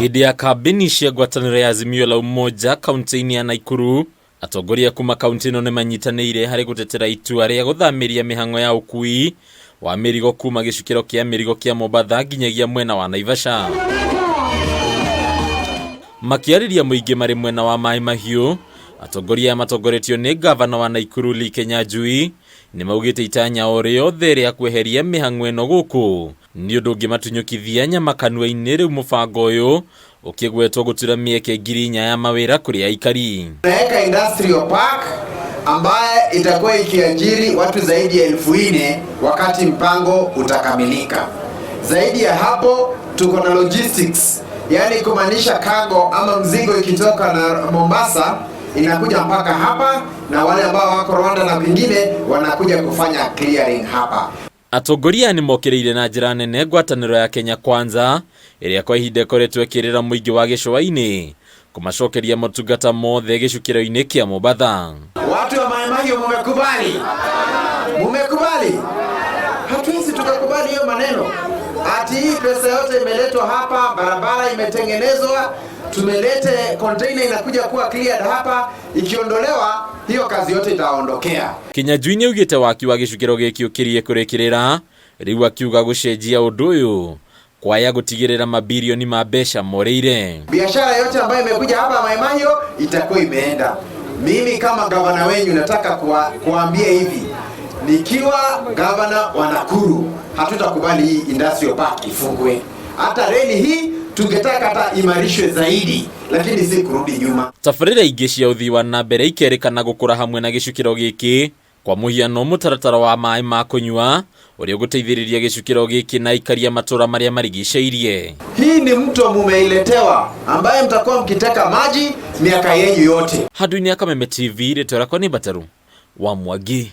Hĩndĩ ya kambĩni cia ngwatanĩro ya Azimio la Umoja kaunti-inĩ ya Naikuru, atongoria kuma kaunti ĩno nĩmanyitanĩire harĩ gũtetera itua rĩa gũthamĩria mĩhang'o ya ũkui wa mĩrigo kuma gĩcukĩro kĩa mĩrigo kĩa Mombatha nginyagia mwena wa Naivasha. Makĩarĩria mũingĩ marĩ mwena wa Maĩ Mahiũ, atongoria aya matongoretio nĩ ngavana wa Naikuru Lee Kinyanjui nĩmaugĩte itanya o rĩothe rĩa kweheria mĩhang'o ĩno gũkũ nĩ ũndũ ũngĩmatunyũkithia nyama kanua-inĩ rĩu mũbango ũyũ ũkĩgwetwo gũtura mĩeke 4,000 ya mawĩra kũrĩ aikari. Tunaweka industrial park ambaye itakuwa ikiajiri watu zaidi ya 4,000 wakati mpango utakamilika. Zaidi ya hapo tuko na logistics, yani kumaanisha cargo ama mzigo ikitoka na Mombasa inakuja mpaka hapa, na wale ambao wako Rwanda na kwingine wanakuja kufanya clearing hapa. Atongoria nĩ mokĩrĩire na njĩra nene ngwatanĩro ya Kenya Kwanza ĩrĩa kwa ihinda ĩkoretwo ĩkĩrĩra mũingĩ wa gĩcũa-inĩ kũmacokeria motungata mothe gĩcukĩro-inĩ kĩa Mombatha. Watu wa Mai Mahiu mumekubali? Mumekubali? Hatuwezi tukakubali hiyo maneno. Ati hii pesa yote imeletwa hapa, barabara imetengenezwa, tumelete container inakuja kuwa cleared hapa, ikiondolewa hiyo kazi yote itaondokea. Kinyanjui nĩ augĩte waki wa gĩcukĩro gĩkĩ ũkĩrie kũrĩkĩrĩra rĩu akiuga gũcenjia ũndũ ũyũ kwaya gũtigĩrĩra mabirioni ma mbeca morĩire. Biashara yote ambayo imekuja hapa Mai Mahiu itakuwa imeenda. Mimi kama gavana wenyu nataka kuambia hivi, nikiwa gavana wa Nakuru hatutakubali hii industrial park ifungwe. Hata reli hii tungetaka hata imarishwe zaidi, lakini si kurudi nyuma. Tabarĩra ingĩ cia ũthii wa na mbere ikerĩkana gũkũra hamwe na gĩcukĩro gĩkĩ kwa mũhiano mũtaratara wa maĩ ma kũnyua ũrĩa ũgũteithĩrĩria gĩcukĩro gĩkĩ na aikari a matũra marĩa marigicĩirie. Hii ni mto mumeiletewa ambaye mtakuwa mkiteka maji miaka yenyu yote. Handũ-inĩ ya Kameme TV, rĩtwa rĩakwa nĩ Mbataru wa Mwangi.